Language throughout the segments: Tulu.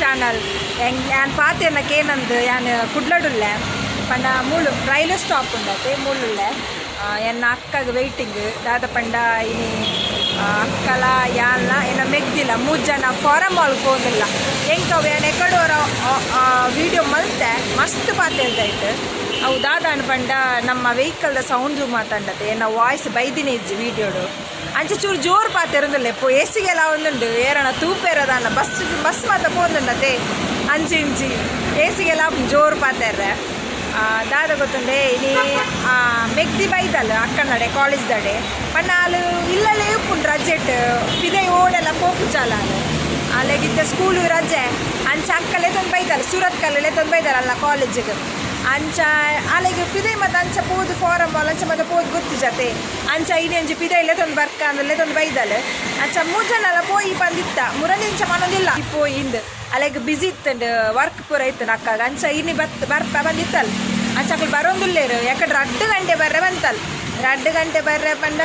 ಚಾನಲ್. ಯಾನ್ ಪಾತೆರ್ನ ಕೇನಂದು ಯಾನ್ ಕುಡ್ಲಡುಲ್ಲೆ ಪಂಡ ಮೂಲು ರೈಲ್ವೆ ಸ್ಟಾಪ್ ಉಂಡತೆ ಮೂಲುಲ್ಲೆ. ಎನ್ನ ಅಕ್ಕಗ್ ವೆಯ್ಟಿಂಗ್ ದಾದ ಪಂಡ ಇನಿ ಅಕ್ಕಲ ಯಾನ್ಲ ಎನ್ನ ಮೆಗ್ದಿಲ್ಲ ಮೂರು ಜನ ಫಾರಮ್ ಮಾಲ್ ಪೋದಿಲ್ಲ. ಎಂಕ್ ಅವು ಯಾನ್ ಎಕಡೋರ ವೀಡಿಯೋ ಮಲ್ತೆ ಮಸ್ತ್ ಪಾತೆರ್ದಾಯ್ತು. ಅವು ದಾದಾಂಡ್ ಪಂಡ ನಮ್ಮ ವೆಹಿಕಲ್ದ ಸೌಂಡ್ ಮಾತಾಂಡತೆ ಎನ್ನ ವಾಯ್ಸ್ ಬೈದಿನ ಇಜ್ಜಿ ವೀಡಿಯೋಡು. ಅಂಚ ಚೂರು ಜೋರು ಪಾತೆರಂದಿಲ್ಲ ಪೋ ಏಸಿಗೆಲ್ಲ ಒಂದುಂಡು ಏರಣ ತೂಪೇರದಾನ ಬಸ್ ಬಸ್ ಮಾತ ಪೋಂದುಂಡತೆ. ಅಂಚಿ ಇಂಚಿ ಏಸಿಗೆಲ್ಲ ಜೋರು ಪಾತೆರ್ರೆ. ದಾದ ಗೊತ್ತುಂಡೆ, ಇನಿ ಮೆಗ್ದಿ ಬೈದಲ್ಲ ಅಕ್ಕನಡೆ ಕಾಲೇಜ್ ದಡೆ ಪಂಡ ಆಲು ಇಲ್ಲಲೇ ಉಪ್ಪುಂಡು ರಜೆಟ್ ಪಿದೈ ಓಡೆಲ್ಲ ಪೋಪುಜಾಲ. ಆಲು ಅಲೆಗಿದ್ದ ಸ್ಕೂಲು ರಜೆ. ಅಂಚ ಅಕ್ಕಲೆ ತೊಂದು ಬೈದಲ್ಲ, ಸೂರತ್ ಕಲ್ಲಲೆ ತೊಂದು ಬೈದಲ್ಲ ಕಾಲೇಜಿಗೆ. ಅಂಚ ಅಲೆಗ್ ಪಿದೈ ಮತ್ತೆ ಅಂಚ ಪೋದು ಫಾರಮ್ ಅಂಚ ಮತ್ತೆ ಪೋದು ಗೊತ್ತು ಜತೆ. ಅಂಚ ಇನಿ ಅಂಚ ಪಿದೈಲೆ ತೊಂದು ಬರ್ಕ ಅಂದಲೆ ತೊಂದು ಬೈದಲ್. ಅಂಚ ಮೂರು ಜನ ಪೋಯಿ ಬಂದಿತ್ತ ಮುರನಿ ಇಂಚ ಮನೊಂದಿಲ್ಲ ಪೋಯಿ ಇಂದ್. ಅಲೆಗ್ ಬಿಸಿ ಇತ್ತಂಡು, ವರ್ಕ್ ಪೂರ ಇತ್ತು ಅಕ್ಕಾಗ. ಅಂಚ ಇನಿ ಬತ್ ಬರ್ಪ ಬಂದಿತ್ತಲ್. ಅಂಚ ಅಕ್ಲು ಬರೋಂದುಲ್ಲೇರು. ಯಾಕಂದ್ರೆ 2 ಗಂಟೆ ಬರ್ರೆ ಬಂತಲ್. 2 ಗಂಟೆ ಬರ್ರೆ ಪಂಡ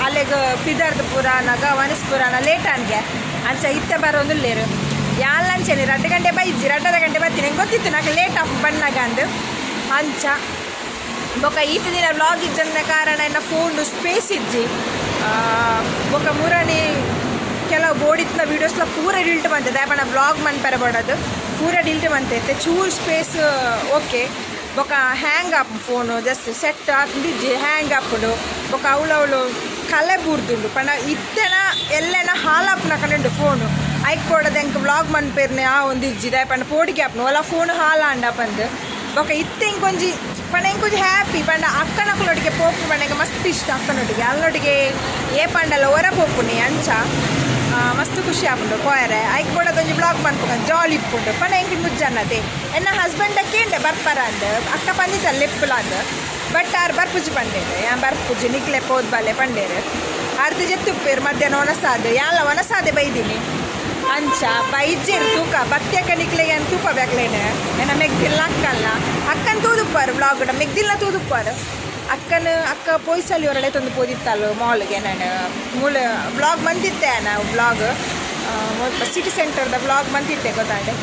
ಅಲೆಗ್ ಪಿದರ್ದು ಪೂರ ಆನಾಗ ವನಸ್ ಪೂರ ಲೇಟ್ ಆನ್ಗೆ. ಅಂಚ ಇತ್ತೆ ಬರೋಂದುಲ್ಲೇರು. ಯಾಲ್ ಅಂಚೆನೆ 2 ಗಂಟೆ ಬೈಜಿ, 2.5 ಗಂಟೆ ಬರ್ತೀನಿ. ನಂಗೆ ಗೊತ್ತಿತ್ತು ನಾಕ ಲೇಟ್ ಆಫ್ ಬಣ್ಣಾಗ ಅಂದು. ಅಂಚ ಬೊಕ ಈತ ದಿನ ವ್ಲಾಗ್ ಇಜ್ಜಂದ ಕಾರಣ ಎನ್ನ ಫೋನ್ ಸ್ಪೇಸ್ ಇಜ್ಜಿ. ಬೊಕ ಮುರಣಿ ಕೆಲವು ಬೋಡಿತ್ನ ವೀಡಿಯೋಸ್ಲ ಪೂರ ಡಿಲ್ಟ್ ಬಂತದೆ. ಪಂಡ ವ್ಲಾಗ್ ಮನ್ಪೆರೆ ಬೋಡದು ಪೂರ ಡಿಲ್ಟ್ ಬಂತೈತೆ. ಚೂರು ಸ್ಪೇಸ್ ಓಕೆ. ಬೊಕ ಹ್ಯಾಂಗ್ ಆಪ್ ಫೋನು ಜಸ್ಟ್ ಸೆಟ್ ಆತಿಜ್ಜಿ, ಹ್ಯಾಂಗ್ ಆಪುಂಡು. ಬೊಕ ಅವಳು ಕಲೆ ಬೂರ್ದುಂಡು. ಪಂಡ ಇತ್ತೆನ ಎಲ್ಲೆನ ಹಾಲಾಪ್ನ ಕಣುಂಡು ಫೋನು. ಐಕ್ ಪೋಡದ ಎಂಕ್ ವ್ಲಾಗ್ ಮನ್ಪೇರ್ನೆ ಆ ಒಂದು ಇಜ್ಜಿ. ದಾಯೆ ಪಂಡ ಪೋಡಿಗೆ ಆಪ್ನು ಒಲ ಫೋನ್ ಹಾಲಾಂಡ ಪಂದ್. ಬೊಕ ಇತ್ತೆ ಇಂಕೊಂಜಿ ಪಂಡ ಇಂಕೊಂಜಿ ಹ್ಯಾಪಿ. ಪಂಡ ಅಕ್ಕನಕುಲೊಟ್ಟಿಗೆ ಪೋಪು ಪಂಡ ಎಂಕ್ ಮಸ್ತ್ ಇಷ್ಟ. ಅಕ್ಕನೊಟ್ಟಿಗೆ ಅಲ್ಲೊಟ್ಟಿಗೆ ಏ ಪಂಡಲ ಹೊರ ಪೋಪುನಿ. ಅಂಚ ಮಸ್ತ್ ಖುಷಿ ಆಪುಂಡು ಪೋಯರೆ. ಐಕ್ ಬೋಡದೊಂಜಿ ವ್ಲಾಗ್ ಮನ್ಪುಗ ಜಾಲಿ ಇಪ್ಪುಂಡು. ಪಂಡ ಎಂಕ್ ಮುಜ್ಜನ್ನತೆ ಎನ್ನ ಹಸ್ಬೆಂಡ್ ಕೇಂಡೆ ಬರ್ಪರ ಅಂದ್. ಅಕ್ಕ ಪಂದಿತ್ತಲ್ಲ ಲೆಪ್ಪುಲ ಅಂದ್. ಬಟ್ ಆರ್ ಬರ್ಪುಜಿ ಪಂಡೇರು. ಯಾನ್ ಬರ್ಪುಜಿ, ನಿಕ್ಲೆ ಪೋದ್ ಬಲ್ಲೆ ಪಂಡೇರು. ಅರ್ಧ ಜೆತ್ತುಪ್ಪೇರು ಮಧ್ಯಾಹ್ನ ಒಣಸಾದೆ ಯಾಲ ಒಣಸಾದೆ ಬೈದಿನಿ. ಅಂಚ ಬೈಜೇರು ತೂಕ ಬತ್ಯಕ ನಿಕ್ಲೆಗೆ ಅಂತ ತೂಪ ಬೇಕ್ಲೇನೆ. ಎನ್ನ ಮೆಗ್ದಿಲ್ಲ ಅಕ್ಕಲ್ಲ ಅಕ್ಕನ್ ತೂದುಪ್ಪಾರು ವ್ಲಾಗ್ ಮೆಗ್ದಿಲ್ಲ ತೂದುಪ್ಪಾರು. ಅಕ್ಕನ ಅಕ್ಕ ಪೋಯ್ಸಲ್ಲಿ ಹೊರಡೆ ತಂದು ಪೋದಿತ್ತಲ್ಲ ಮಾಲ್ಗೆ. ನಾನು ಮೂಲ ವ್ಲಾಗ್ ಬಂದಿತ್ತೆ. ನಾವು ವ್ಲಾಗ್ ಸಿಟಿ ಸೆಂಟರ್ದ ವ್ಲಾಗ್ ಬಂದಿತ್ತೆ ಗೊತ್ತಾಂಡೆ.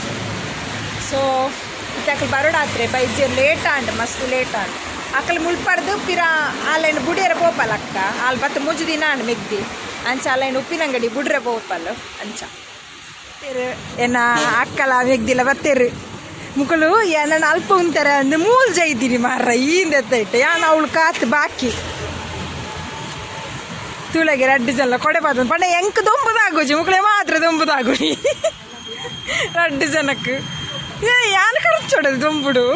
ಸೊ ಇತ್ತೆ ಬರೋಡಾತ್ರೆ ಬೈಜೇರು. ಲೇಟ್ ಆಂಡ್, ಮಸ್ತ್ ಲೇಟ್ ಆಂಡ್. ಅಕ್ಕಲ್ ಮುಲ್ಪರ್ದು ಪಿರ ಆಲೈನ್ ಬುಡಿಯರ ಪೋಪಲ್ ಅಕ್ಕ. ಆಲ್ ಬತ್ತು 3 ದಿನ ಆಂಡ್ ಮೆಗ್ದಿ. ಅಂಚ ಆಲೈನ್ ಉಪ್ಪಿನಂಗಡಿ ಬುಡ್ರೆ ಪೋಪಲ್. ಅಂಚ ಎನ್ನ ಅಕ್ಕಲ ಮೆಗ್ದಿಲ್ಲ ಬತ್ತೇರು. ಮುಕುಲು ನನ್ನ ಅಲ್ಪ ಉಂತಾರೆ ಅಂದು ಮೂಲ್ ಜೈದಿನಿ ಮಾರ್ರ ಈಂದ ಎತ್ತೈತೆ. ಯಾನ್ ಅವಳು ಕಾತ್ ಬಾಕಿ ತುಳಗೆ ರಡ್ಡು ಜನ ಕೊಡೆ ಪಾತ. ಪಂಡ ಎಂಕ್ ದೊಂಬುದಾಗೋಜಿ, ಮುಕುಲೆ ಮಾತ್ರ ದೊಂಬುದಾಗುಡಿ ರಡ್ಡು ಜನಕ್ಕೆ. ಏ ಯಾನ್ ಖರ್ಚೊಡದು ದೊಂಬುಡು.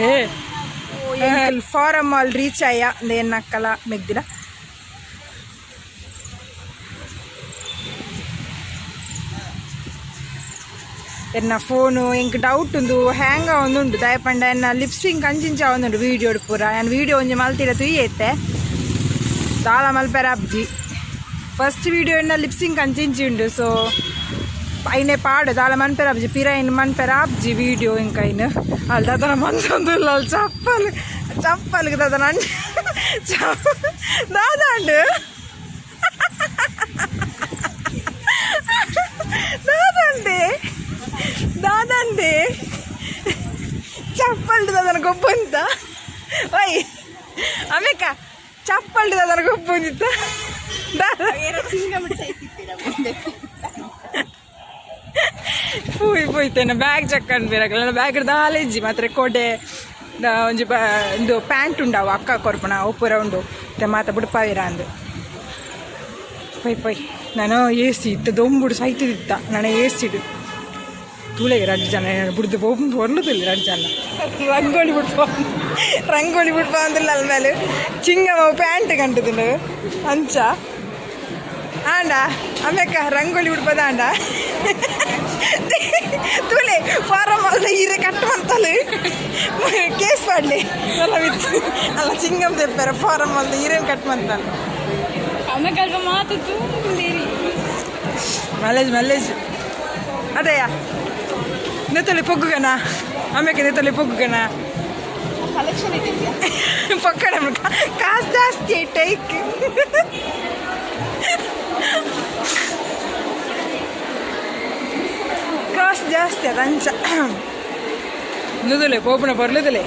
ಏ ಫಾರಮ್ ಮಾಲ್ ರೀಚ್ ಆಯ ಎನ್ನಕ್ಕಲ ಮೆಗ್ದಿನ. ಎನ್ನ ಫೋನು ಎಂಕ್ ಡೌಟ್ ಉಂದು ಹ್ಯಾಂಗ್ ಆವೊಂದುಂಡು. ದಾಯೆ ಪಂಡ ಎನ್ನ ಲಿಪ್ಸಿಂಗ್ ಅಂಚಿಂಚ ಆವೊಂದುಂಡು ವೀಡಿಯೋ ಪೂರ. ಯಾನ್ ವೀಡಿಯೋ ಒಂಜಿ ಮಲ್ತಿಡ ತುಯ್ಯೈತೆ ದಾಲ ಮಲ್ಪೆರ ಅಬ್ಜಿ. ಫಸ್ಟ್ ವೀಡಿಯೋ ಎನ್ನ ಲಿಪ್ಸಿಂಗ್ ಅಂಚಿಂಚಿ ಉಂಡು. ಸೊ ಐನೆ ಪಾಡು ದಾಲ ಮನ್ಪೆರ ಅಬ್ಜಿ. ಪಿರ ಇನ್ ಮನ್ಪೆರ ಅಬ್ಜಿ ವೀಡಿಯೋ ಇಂಕ ಐನ್. ಅಲ್ಲಿ ದಾದನ ಮಂದೊಂದುಲ್ಲ. ಅಲ್ಲಿ ಚಪ್ಪಲ್ ಚಪ್ಪಲ್ಗೆ ದಾದನ ದಾದಾಂಡು ದಾದಂಡೆ ದಾದಂಡೆ ಚಪ್ಪಲ್ಡು ದಾದನ ಗೊಬ್ಬಂತ. ಓಯ್ ಅಮೇಕ, ಚಪ್ಪಲ್ಡು ದಾದನ ಗೊಬ್ಬಂದಿತ್ತ. ಪೂಯ್ ಪೋಯ್ತೇನೆ ಬ್ಯಾಗ್ ಚಕ್ಕಂಡ್ ಬೇರಕಲ್ಲ. ಬ್ಯಾಗ್ ದಾಲೆಜ್ಜಿ ಮಾತ್ರ ಕೊಡೆ ಒಂಜಿ ಒಂದು ಪ್ಯಾಂಟ್ ಉಂಡವು ಅಕ್ಕ ಕೊರ್ಪಣ ಅವು ಪೂರ ಉಂಡು. ಮಾತ ಬುಡ್ಪಾವಿರ ಅಂದು. ಪೊಯ್ ಪೊಯ್. ನಾನು ಎ ಸಿ ಇತ್ತು ದೊಂಬುಡು ಸೈತದಿತ್ತ. ನಾನು ಎ ಸಿಡು ತೂಲೆಗೆ ರಡ್ಡು ಜನ ಬುಡ್ದು ಬೊರ್ಲುದಿಲ್ಲ. ರಡ್ಡು ಜನ ರಂಗೋಲಿ ಬಿಡ್ಪ ರಂಗೋಲಿ ಬಿಡ್ಪ ಅಂದಿಲ್ಲ. ಅಲ್ ಮೇಲೆ ಚಿಂಗಮ್ಮ ಪ್ಯಾಂಟ್ ಕಂಟುದುಂಡು. ಅಂಚ ಆಂಡ ಆಮೇಕ ರಂಗೋಲಿ ಬಿಡ್ಪದ ಆಂಡ. ತೂಲೆ ಫಾರಮ್ ಅಲ್ಲ ಈರೆ ಕಟ್ ಮಂತಲು ಕೇಸ್ ಪಾಡ್ಲಿ ಅಲ್ಲ ವಿತ್ ಅಲ್ಲ ಚಿಂಗಮ್ ತೆಪ್ಪೆರ. ಫಾರಮ್ ಅಲ್ದ ಈರೇನು ಕಟ್ ಮಂತಲ್. ಆಮೇಲೆ ಅಲ್ಪ ಮಾತು ತೂಂದೇರಿ. ಮಲ್ಲೇಜ್ ಮಲ್ಲೇಜ್ ಅದೇಯ ನೆತ್ತಲಿ ಪೊಗ್ಗುಗನ ಆಮೇಲೆ ನೆತ್ತಲಿ ಪೊಗ್ಗುಗನ. ಕಲೆಕ್ಷನ್ ಇದೆಯಾ? ಪಕ್ಕಡ ಕಾಸು ಜಾಸ್ತಿ ಟೈಕ್. ಕಾಸು ಜಾಸ್ತಿ ಅದು ಅಂಚ. ನುದುಲೆ ಪೋಪುನ ಬರ್ಲುದುಲೆ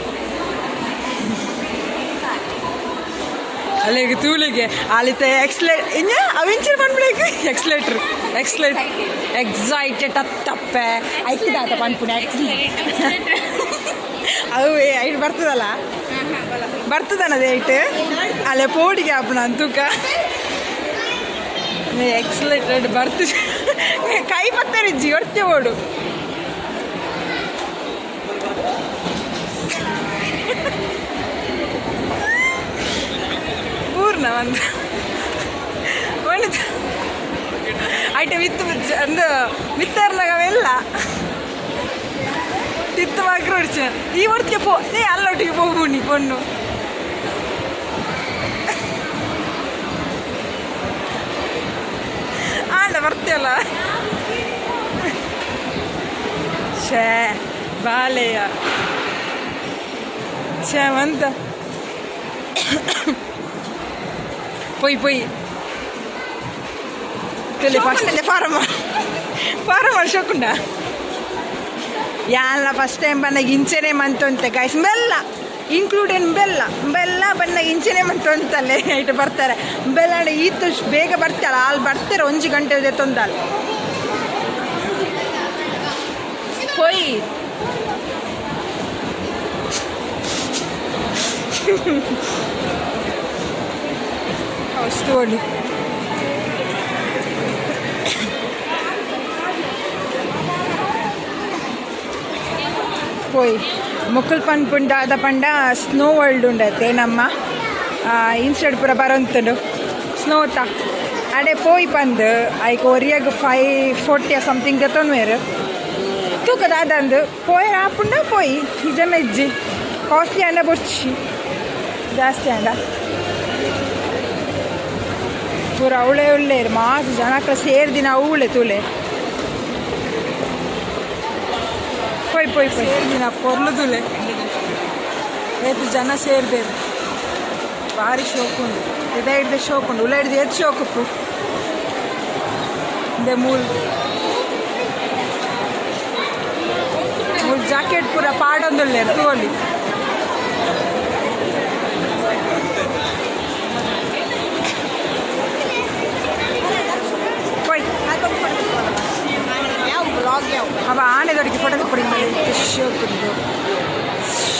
ಅಲ್ಲಿಗೆ ತೂಲಿಗೆ ಆಲಿತ ಎಕ್ಸ್ಲೇ ಇನ್ನ ಅವೆಂಚರ್ ಪನ್ಬಿಡಕ್ಕೆ ಎಕ್ಸ್ಲೇಟರ್ ಎಕ್ಸ್ಲೇಟ್ ಎಕ್ಸೈಟೆಡ್ ಅತ್ತಪ್ಪೆ ಐಕಿದಾತ ಪನ್ಪುಣ. ಅವು ಐಟ್ ಬರ್ತದಲ್ಲ, ಬರ್ತದನ್ನದು ಐಟ್ ಅಲ್ಲೇ ಪೋಡಿಗೆ ಆಪುಣ ಅಂತೂಕ. ಎಕ್ಸಲೇಟೆಡ್ ಬರ್ತು. ಕೈ ಪತ್ತರಿಜ್ಜಿ ಒಡ್ತೆ ಓಡು. ಪೂರ್ಣ ಒಂದು ಒಂದು ಐಟಮ್ ಇತ್ತು ಅಂದು ಮಿತ್ತರ್ನಾಗವೆಲ್ಲ ತಿತ್ತು ಮಾತ್ರ ಹೊಡ್ಚ ಈ ಒಡ್ತಿಗೆ ಪೋ ನೇ ಅಲ್ಲೊಟ್ಟಿಗೆ ಹೋಗುಣಿ ಪೊಣ್ಣು. ಆಂಡ ಬರ್ತೀಯಲ್ಲ. ಶೇ ಬಾಲೆಯ ಶೇ ಮಂತ ಪೊಯ್ ಪೊಯ್ ಫಸ್ಟ್ ಫಾರಮ್ ಫಾರಮ್ ಶೋಕುಂಡ. ಯಾನ್ಲ ಫಸ್ಟ್ ಟೈಮ್ ಬಂದಾಗ ಇಂಚೆನೆ ಮಂತೊಂತೆ ಗೈಸ್. ಬೆಲ್ಲ ಇನ್ಕ್ಲೂಡೆನ್ ಬೆಲ್ಲ ಬೆಲ್ಲ ಬಂದಾಗ ಇಂಚೆನೆ ಮಂತೊಂತಲ್ಲೇ ಐಟ್ ಬರ್ತಾರೆ. ಬೆಲ್ಲ ಈತ ಬೇಗ ಬರ್ತಾಳ ಅಲ್ಲಿ ಬರ್ತಾರೆ. ಒಂಜಿ ಗಂಟೆ ತೊಂದಲ್ಲ ಪೊಯ್. ಅಷ್ಟು ಒಳ್ಳೆ ಪೋಯ್. ಮುಕ್ಕುಲ್ ಪನ್ಪುಂಡ ಅದ ಪಂಡ ಸ್ನೋ ವರ್ಲ್ಡ್ ಉಂಡತೆ. ನಮ್ಮ ಇನ್ಸ್ಟೆಡ್ ಪೂರ ಬರೋಂತುಂಡು ಸ್ನೋತ. ಅಡೆ ಪೋಯ್ ಪಂದ್ ಐಕ್ ಒರಿಯಾಗ 540 ಸಮಥಿಂಗ್ ದೆತೊನ್ವೇರು. ತೂಕ ದಾದಂದು ಪೋಯರ್ ಆಪುಂಡ. ಪೋಯ್ ನಿಜಮ ಇಜ್ಜಿ. ಕಾಸ್ಟ್ಲಿ ಅಂಡ ಬೊರ್ಚಿ, ಜಾಸ್ತಿ ಅಂಡ. ಪೂರ ಅವಳೆ ಒಳ್ಳೆ ಮಾಸ್ ಜನಕ್ಲ ಸೇರ್ದಿನ ಅವಳೆ ತುಲೆ. ಪೊಯ್ ಪೊಯ್ ಪೊಯ್. ಸೇರ್ದಿನ ಪೊರ್ಲು ತುಲೆ. ಏತ್ ಜನ ಸೇರ್ದೇರು. ಭಾರಿ ಶೋಕ್ ಉಂಡು. ಎದ ಹಿಡ್ದು ಶೋಕ್ ಉಂಡು, ಉಲ್ಲ ಹಿಡ್ದು ಏತ್ ಶೋಕುಪ್ಪು ಇಂದೆ. ಮೂಲ್ ಮೂಲ್ ಜಾಕೆಟ್ ಪೂರ ಪಾಡೊಂದುಲ್ಲೆರ್ ತೂವೊಲಿ. ಪೊಯ್. ಅವ ಆನೆದೊಡಿಗೆ ಫೋಟೋ ಪೊಡಿ ಶೋಕ್ ಉಂಡು.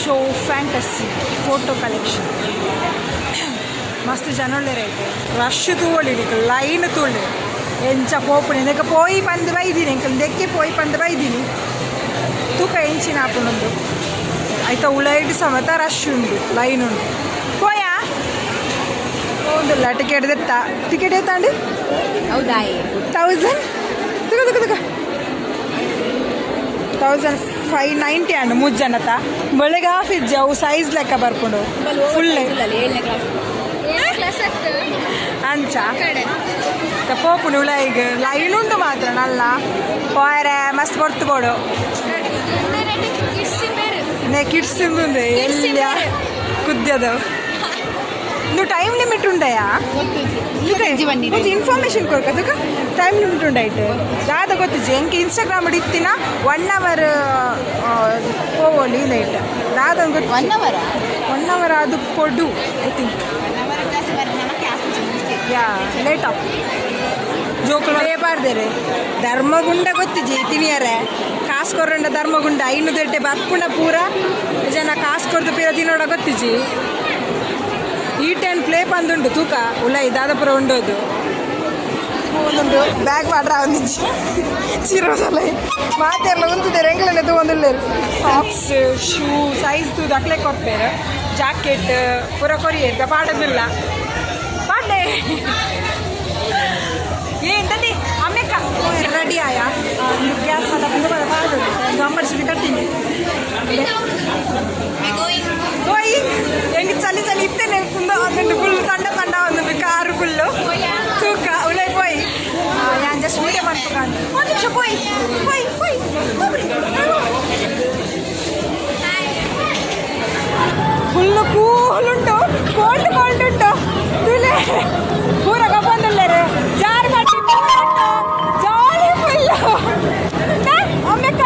Show fantasy photo collection. ಮಸ್ತ್ ಜನ ಉಲ್ಲೆರ್ ಐತೆ. ರಶ್ ತೂವೊಲಿ ನಿಕುಲು, ಲೈನ್ ತೂಲೆ ಎಂಚ ಪೋಪುಣಿ. ನೆಕ ಪೋಯಿ ಪಂದ್ ಬೈದಿನಿ, ಎಂಕಲ್ ದೆಕ್ಕೆ ಪೋಯಿ ಪಂದ್ ಬೈದಿನಿ. ತೂಕ ಎಂಚಿನ ಆಪುಂಡು. ಐತ ಉಲೈಡ್ ಸಮೇತ ರಶ್ ಉಂಡು, ಲೈನ್ ಉಂಡು. ಪೋಯಾ ಪೋಂದುಲ್ಲ. ಟಿಕೆಟ್ ದೆತ್ತ. ಟಿಕೆಟ್ ಏತಾಂಡು? ಹೌದಾ? 1000. ತಗೋ ತಗೋ ತಗೋ. 1590 ಅಂಡು ಮೂರು ಜನತ. ಬೆಳಗ್ಗೆ ಹಾಫ್ ಇಜ್ಜಿ. ಅವು ಸೈಜ್ ಲೆಕ್ಕ ಬರ್ಕೊಂಡು ಫುಲ್. ಏಳನೇ ಕ್ಲಾಸ್, ಏಳನೇ ಕ್ಲಾಸ್ ಆಗ್ತದೆ. ಅಂಚ. ಕಡೆ. ಪೋಪುಂಡು ಉಳ. ಈಗ ಲೈನ್ ಉಂಡು ಮಾತ್ರ ನಲ್ಲ. ಪೋಯರೆ ಮಸ್ತ್ ಪೊರ್ತು ಬೋಡು. ಕಿಡ್ಸ್ ಬೇರೆ. ನೇ ಕಿಡ್ಸ್ ಉಂದು ಎಲ್ಲಿಯ ಕುದ್ಯದವು. ಇದು ಟೈಮ್ ಲಿಮಿಟ್ ಉಂಡಯಾ? ಒಂದು ಇನ್ಫಾರ್ಮೇಶನ್ ಕೊರ್ಕ ಅದಕ್ಕೆ. ಟೈಮ್ ಲಿಮಿಟ್ ಉಂಡಾಯ್ತು ದಾದ ಗೊತ್ತಿಜ್ಜಿ ಎಂಕ್. ಇನ್ಸ್ಟಾಗ್ರಾಮ್ ಇತ್ತಿನ 1 ಅವರ್ ಪೋವೊಲಿ ನೈಟ್ ದಾದ ಗೊತ್ತು. 1 ಅವರ? 1 ಅವರ್ ಅದು ಪೊಡು I think. Yeah late up ಜೋಕುಲು ಬಾರ್ದೇರೆ. ಧರ್ಮಗುಂಡ ಗೊತ್ತಿಜ್ಜಿ ತಿನಿಯರೆ. ಕಾಸು ಕೊರಂಡ ಧರ್ಮಗುಂಡ ಐನು ದೆಟ್ಟೆ ಬರ್ಪುಂಡ. ಪೂರ ಜನ ಕಾಸು ಕೊರ್ದು ಪೀರ ತಿನ್ನೋಡ ಗೊತ್ತಿಜ್ಜಿ. ಈ ಟೆನ್ ಪ್ಲೇ ಪಂದುಂಡು ತೂಕ. ಉಲ್ಲ ದಾದಪುರ ಉಂಡೋದು ಒಂದುಂಡು. ಬ್ಯಾಗ್ ಮಾಡ್ರ ಒಂದಿಜ್ಜಿ ಚಿರೋದಲ್ಲ. ಮಾತೆರ್ಲ ಉಂತುದೇರು. ಎಂಗ್ಲನೆ ತೂವೊಂದುಲ್ಲೆರ್. ಸಾಕ್ಸ್ ಶೂ ಸೈಜ್ ತೂದು ಅಕ್ಲೆ ಕೊರ್ಪೇರು. ಜಾಕೆಟ್ ಪೂರ ಕೊರಿಯೇರ್ ಪಾಡೋದಿಲ್ಲ. ಪಾಡ್ಲೆ ಏನ್ ತಲ್ಲಿ ಅಮ್ಮೆಕ್ಕ ರೆಡಿ ಆಯ. ಗ್ಯಾಸ್ ಅಲ್ಲ ಪಾಡು ಗಮ್ಮಡಿಸಿ ಕಟ್ಟಿನಿ. ಹೋಯ್ ಹೆಂಗ್ ಚಲಿ ಚಲಿ ಇತ್ತೇನೆ ಕುಂದ ಒಂದುಂಡು. ಫುಲ್ ತಂಡ ತಂಡ ಒಂದುಂಡು ಕಾರು ಫುಲ್ಲು. ತೂಕ ಉಳೆ ಪೋಯ್. ಯಾನ್ ಜಸ್ಟ್ ವೀಡಿಯೋ ಮನ್ಪುಗ. ಒಂದು ನಿಮಿಷ. ಪೋಯ್ ಪೋಯ್ ಪೋಯ್. ಫುಲ್ ಕೂಲ್ ಉಂಟು, ಕೋಲ್ಡ್ ಕೋಲ್ಡ್ ಉಂಟು. ತುಲೆ ಪೂರ ಕಬ್ಬೊಂದುಲ್ಲೆರ್. ಜಾರು ಪಟ್ಟಿ ಉಂಟು. ಜಾಲಿ ಫುಲ್ ಅಮ್ಮೆಕ್ಕ.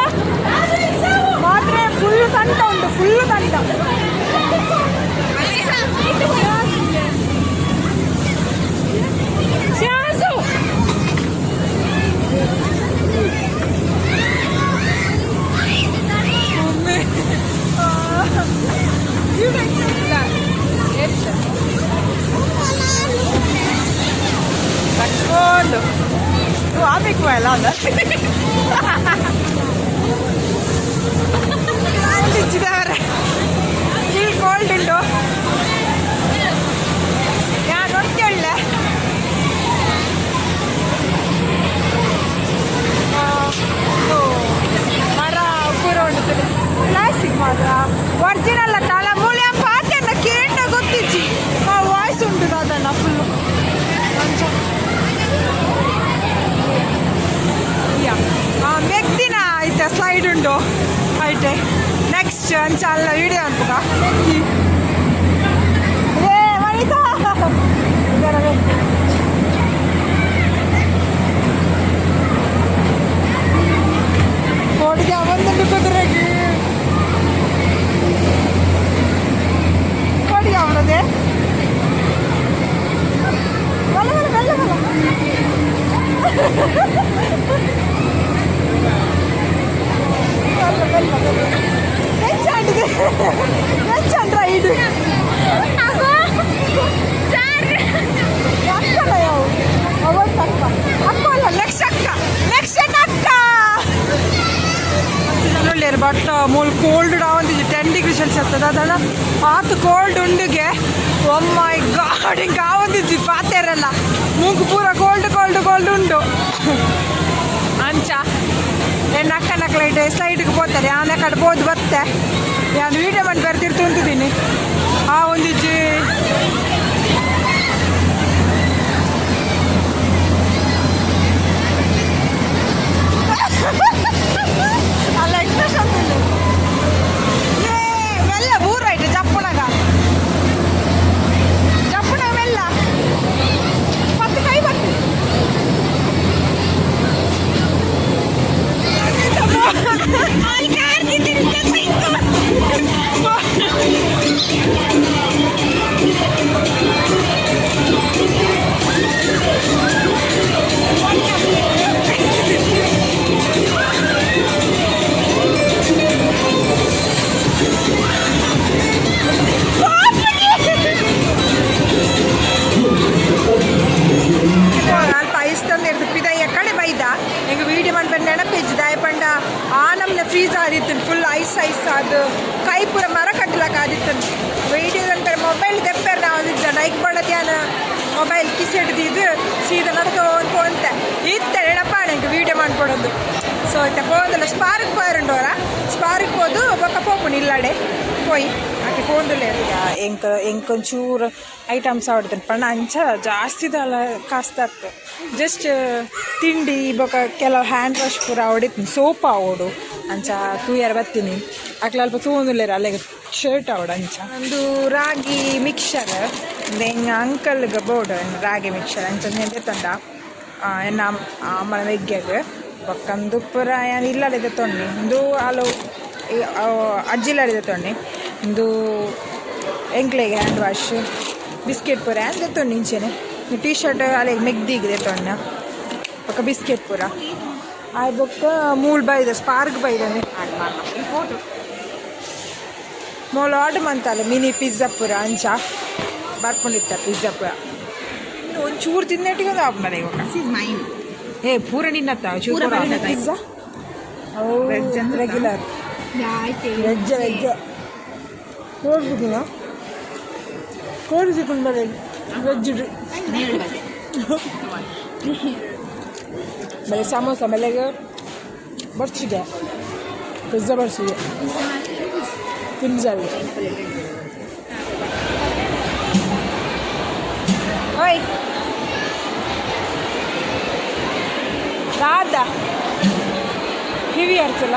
ಅಷ್ಟೇ. ನೆಕ್ಸ್ಟ್ ಅಂಚ ಅಲ್ಲ ವಿಡಿಯೋ ಅನ್ಪುಗ. ಏ ವನಿತಾ, ಕೋಡಿಗೆ ಅವೊಂದು ಕುದುರೆಗೆ ಕೋಡಿಗೆ ಅವನದೇ. ಬಲ ಬಲ ಬಲ್ಲ ಬಲ ಬಲ್ಲ ಬಲ್ಲ ಬಲ್ಲ. ಹೆಚ್ಚಾಂಡಿದೆ, ಹೆಚ್ಚಾಂಡ್ ರೈಡ್. ಅಕ್ಕಲ್ಲ ಯಾವ ಅವತ್ತು ಅಕ್ಕ ಅಕ್ಕ ಅಲ್ಲ, ನೆಕ್ಸ್ಟ್ ಅಕ್ಕ, ನೆಕ್ಸ್ಟ್ ಅಕ್ಕ. ಒಳ್ಳೆಯರು, ಬಟ್ ಮೂಲು ಕೋಲ್ಡ್ ಡಾವಂದಿಜ್ಜಿ. 10 ಡಿಗ್ರಿ ಸೆಲ್ಸಿಯಸ್ ಅದಲ್ಲ, ಆತು ಕೋಲ್ಡ್ ಉಂಡುಗೆ. ಒಮ್ಮ ಗಾಡ್, ಹಿಂಗೆ ಆವಂದಿಜ್ಜಿ ಪಾತೆರಲ್ಲ. ಮೂಗು ಪೂರ ಕೋಲ್ಡ್ ಕೋಲ್ಡ್ ಕೋಲ್ಡ್ ಉಂಡು. ಅಂಚ ಎನ್ನ ಅಕ್ಕನ ಕ್ಲೈಟ್ ಸ್ಲೈಡ್ಗೆ ಪೋತಾರೆ. ಆನೆ ಕಡೆ ಬೋದು ಬತ್ತೆ. ನಾನು ವೀಡಿಯೋ ಮಾಡಿ ಬರ್ತಿರ್ತು ಅಂತಿದ್ದೀನಿ. ಆ ಒಂದಿಜ್ಜಿ. ಅಲ್ಲ, ಎಕ್ಸ್ಪ್ರೆಷನ್. ಏ ಮೆಲ್ಲ ಊರಾಯ್ತು. ಜಪ್ಪುಣಗ ಜಪ್ಪುಣಗ ಮೆಲ್ಲ ಪತ್ತು ಕೈ ಬತ್ತು. ಅಲ್ಪ ಐಸ್ ತಂದು ಪಿದಯ್ಯ ಕಡೆ ಬೈದ. ಎಂಗೆ ವೀಡಿಯೋ ಮನ್ಪೆರ್ ನೆನಪಿಜ್ಜಿ. ದಾಯ ಪಂಡ ಆ ನಮ್ನ ಫ್ರೀಸ್ ಆದಿತ್ತು, ಫುಲ್ ಐಸ್ ಐಸ್. ಅದು ಕೈ ಪೂರ ಮರ ಕಟ್ಟಲಕ್ಕ ಆದಿತ್ತು. ವೀಡಿಯೋ ಅನ್ಪೆರ್ ಮೊಬೈಲ್ ದೆಪ್ಪೆರ್ ನಾವು ಐಕ್ ಬಡತ್ಯಾನ ಮೊಬೈಲ್ ಕಿಸೆಡ್ ಇದು ಸೀದಾ ನಡ್ಕ ಪೋಂತೆ ಇತ್ತೆ ಎಡಪ್ಪ ಎಂಕ್ ವೀಡಿಯೋ ಮಾಡ್ಕೊಡೋದು. ಸೊ ಇತ್ತೆ ಪೋಂದಲ್ಲ, ಸ್ಪಾರ್ಕ್ ಪೋಯರುಂಡೋರ. ಸ್ಪಾರ್ಕ್ ಪೋದು ಬೊಕ್ಕ ಪೋಪುಂಡು ಇಲ್ಲಾಡೆ ಪೋಯಿ ಆಕೆ ಪೋಂದುಲ್ಲ. ಎಂಕ್ ಎಂಕ್ ಒಂಚೂರು ಐಟಮ್ಸ್ ಆಡ್ತೇನೆ ಪಂಡ ಅಂಚ ಜಾಸ್ತಿದಲ್ಲ ಕಾಸ್ತಾತ್. ಜಸ್ಟ್ ತಿಂಡಿ ಬೊಕ ಕೆಲವು ಹ್ಯಾಂಡ್ ವಾಶ್ ಪೂರ ಹೊಡಿತೀನಿ, ಸೋಪ್ ಆವೋಡು. ಅಂಚ ತೂಯರ ಬತ್ತೀನಿ. ಅಕ್ಲ ಅಲ್ಪ ತೂವೊಂದುಲ್ಲೆರ್. ಅಲ್ಲೆಗ್ ಶರ್ಟ್ ಆವಡು. ಅಂಚ ಒಂದು ರಾಗಿ ಮಿಕ್ಸರ್ ಎಂಗ ಅಂಕಲ್ಗೆ ಬೋಡು ರಾಗಿ ಮಿಕ್ಸರ್. ಅಂಚ ತಂಡ ಎನ್ನ ಅಮ್ಮನ ಮೆಗ್ಗೆಗ್ ಬೊಕ್ಕಂದು ಪೂರ ಯಾನ್ ಇಲ್ಲಡೆ ತೊಣ್ಣಿ. ಇಂದು ಅಲು ಅಜ್ಜಿಲ್ಲಡೆ ತೊಣ್ಣಿ. ಇಂದು ಎಂಕ್ಲೆಗ್ ಹ್ಯಾಂಡ್ ವಾಶ್, ಬಿಸ್ಕೆಟ್ ಪೂರ ಯಾನ್ ತೊಣ್ಣಿ. ಇಂಚೆನೆ ಟೀ ಶರ್ಟ್ ಅಲೆಗ್ ಮೆಗ್ದಿಗ್ ತೊಣ್ಣ. ಬೊಕ್ಕ ಬಿಸ್ಕೆಟ್ ಪೂರ ಆಯ್. ಬೊಕ್ಕ ಮೂಲ್ ಬೈದ, ಸ್ಪಾರ್ಕ್ ಬೈದನೆ. ಮೂಲು ಆರ್ಡರ್ ಮಂತಾಲೆ ಮಿನಿ ಪಿಜ್ಜಾ ಪೂರ. ಅಂಚ ಬರ್ಪುಂಡಿತ್ತ ಪಿಜ್ಜಾ ಪೂರ. ಇನ್ನು ಒಂಚೂರು ತಿನ್ನೆಟ್ಟಿಗೆ ಒಂದು ಆಪುಂಡಲ್ಲ ಇವಾಗ. This is mine. ಏ ಪೂರ ನಿನ್ನತ್ತ. ಪೂರ ನಿನ್ನತ್ತ. ಪಿಜ್ಜಾ ರೆಗ್ಯುಲರ್ ವೆಜ್ ವೆಜ್ ಕೋಡ್ಸಿದ್ದೀನ ಕೋಡಿಸಿಕೊಂಡು ಬರ ವೆಜ್. ಆಮೇಲೆ ಸಮೋಸ, ಆಮೇಲೆ ಬರ್ಚಿಗೆ ಪಿಜ್ಜಾ ಬರ್ಚಿಗೆ ಪಿಜ್ಜಾ. ಓಯ್ ದಾದಾ ಹೆವಿ ಅರ್ತಲ್ಲ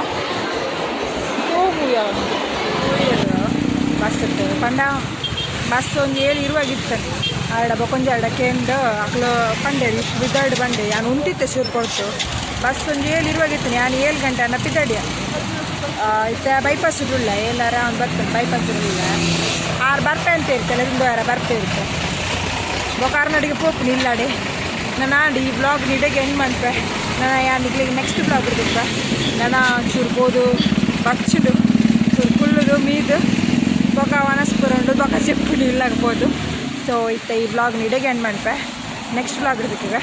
ಹೋಗು. ಯಾವ ಬಸ್ ಪಂಡ ಬಸ್ ಒಂಜಿ ಏಳು ಇರುವಾಗಿತ್ತು. ಆರಡ ಬೊಕೊಂಜಿ ಆರಡ ಕೇಂದ್ ಅಕ್ಲು ಪಂಡೇರಿ ಬಿದ್ದಾಡು ಬಂಡೆ. ಯಾನ್ ಉಂಟಿತ್ತೆ ಶುರು ಕೊಡ್ತು. ಬಸ್ ಒಂಜಿ ಏಳು ಇರುವಾಗಿತ್ತು. ನಾನು 7 ಗಂಟೆ ಅನ್ನ ಪಿದಾಡಿಯ. ಇತ್ತೆ ಬೈಪಾಸ್ ಇರುಲ್ಲ ಎಲ್ಲಾರ ಅವ್ನು ಬರ್ತಾನೆ. ಬೈಪಾಸ್ ಇರಲಿಲ್ಲ. ಆರು ಬರ್ತಾ ಅಂತ ಇರ್ತಲ್ಲ, ಒಂದು ವಾರ ಬರ್ತಾ ಇರ್ತೆ. ಬೊಕ ಆರ್ನಡಿಗೆ ಪೋಪುನಿ ಇಲ್ಲಾಡೆ. ನಾನು ಆಂಡ್ ಈ ವ್ಲಾಗ್ ನಿಡೆಗೆ ಎಂಡ್ ಮನ್ಪೆ. ನಾನು ಯಾನ್ ನಿಗ್ಲಿಗೆ ನೆಕ್ಸ್ಟ್ ವ್ಲಾಗ್ ಇರ್ತಿಪ್ಪ. ನಾನು ಒಂಚೂರು ಬೋದು ಬಚ್ಚುಡು, ಚೂರು ಕುಳ್ಳುದು ಮೀದು ಬೊಕ ವನಸ್ಪುರಂಡು ಬೊಕ ಚೆಪ್ಪುನಿ ಇಲ್ಲಾಗ್ಬೋದು. ಸೊ ಇತ್ತ ಈ ವ್ಲಾಗ್ ನಿಡೆಗೆ ಎಂಡ್ ಮನ್ಪೆ. Next vlog ಇರ್ಬೇಕೀಗ.